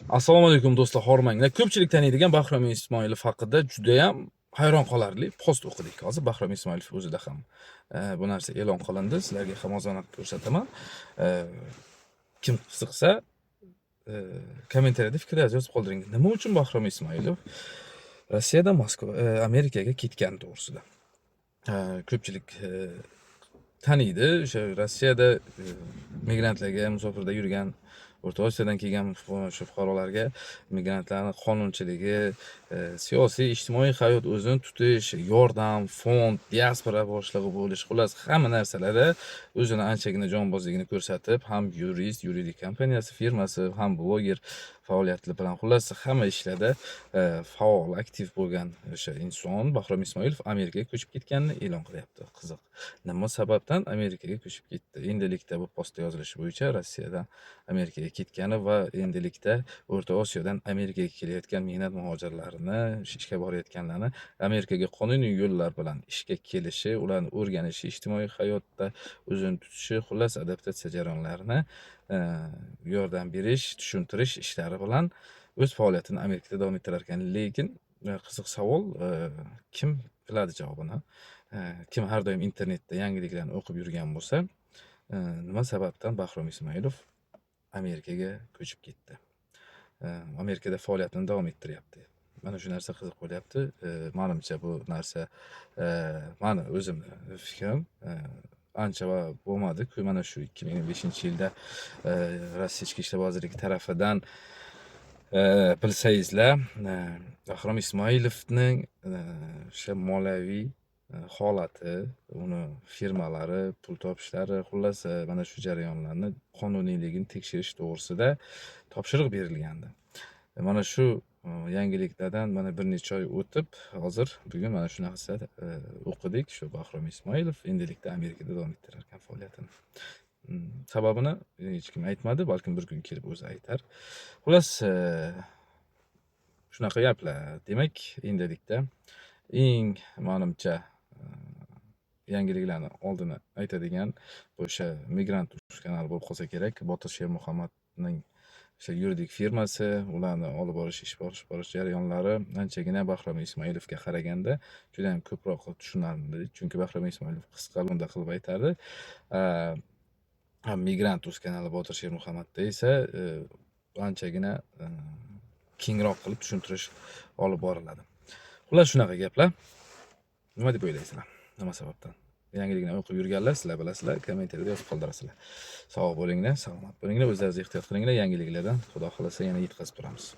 Assalomu alaykum, do'stlar, hormanglar. Ko'pchilik taniydigan Bahrom Ismoilov haqida judayam hayron qolarli post o'qidik. Hozir Bahrom Ismoilov o'zida ham bu narsa e'lon qilindi. Sizlarga ham ozgina ko'rsataman. Kim qiziqsa, kommentariyada fikrlaringizni yozib qoldiring. Nima uchun Bahrom Ismoilov Rossiyadan Moskva, Amerikaga ketgani to'g'risida. Ko'pchilik taniydi. O'sha Rossiyada migrantlarga, musofirda yurgan, O'rta Osiyodan kelgan o'sha fuqarolarga, migrantlarni qonunchiligi, siyosiy, ijtimoiy hayot, o'zini tutish, yordam, fond, diaspora boshlig'i bo'lish, xullas, hamma narsalarda o'zini anchagina jonbozligini ko'rsatib, ham yurist, yuridik kompaniyasi, firmasi, ham bloger faoliyati bilan, xullas, hamma ishlarda faol, aktiv bo'lgan o'sha inson Bahrom Ismoilov Amerikaga ko'chib ketganini e'lon qilyapti. Qiziq. Nima sababdan Amerikaga ko'chib ketdi? Endilikda bu postda yozilishi bo'yicha Rossiyadan Amerikaga ketgani va endilikda O'rta Osiyodan Amerikaga kelayotgan mehnat muhojirlarini, ishga borayotganlarni Amerikaga qonuniy yo'llar bilan ishga kelishi, ularni o'rganishi, ijtimoiy hayotda o'zini tutishi, xullas, adaptatsiya jarayonlarini yordam berish, tushuntirish ishlari bilan o'z faoliyatini Amerikada davom ettirar ekan. Lekin qiziq savol, kim biladi javobini? Kim har doim internetda yangiliklarni o'qib yurgan bo'lsa, nima sababdan Bahrom Ismoilov Amerikaga ko'chib ketdi? Amerikada faoliyatini davom ettiryapti. Mana shu narsa qiziq bo'lyapti. Manimcha, bu narsa, mani o'zimni fikrim, ancha bo'lmadi. Mana shu 2005-yilda Rossiya Ichki ishlar vazirligi tarafidan, bilsangizlar, Bahrom Ismoilovning o'sha moliyaviy holati, uni firmalari, pul topishlari, xullas, mana shu jarayonlarni qonuniyligini tekshirish to'g'risida topshiriq berilgandi. Mana shu yangiliklardan mana bir necha oy o'tib, hozir bugun mana shu narsa o'qidik. Shu Bahrom Ismoilov endilikda Amerikada davom ettirar ekan faoliyatini. Sababini hech kim aytmadi, balkim bir kun kelib o'zi aytar. Xullas, shunaqa gaplar. Demak, endilikda eng, manimcha, yangiliklarni oldini aytadigan o'sha Migrant kanali bo'lib qolsa kerak. Botir Shermuhammadning o'sha yuridik firmasi, ularni olib borish, ish borish jarayonlari anchagina Bahrom Ismoilovga qaraganda judayam ko'proq tushunarli. Chunki Bahrom Ismoilov qisqa lo'nda qilib aytardi. Migrant uz kanali Botir Shermuhammadda esa anchagina kengroq qilib tushuntirish olib boriladi. Xullas, shunaqa gaplar. Nima deb o'ylaysizlar? Nima sababdan? Yangilikni o'qib yurganlar, sizlar bilasizlar, kommentariyada yozib qoldirasizlar. Sog' bo'linglar, salomat bo'linglar, o'zlaringiz ehtiyot qilinglar. Yangiliklardan, Xudo xohlasa, yana yetkazib turamiz.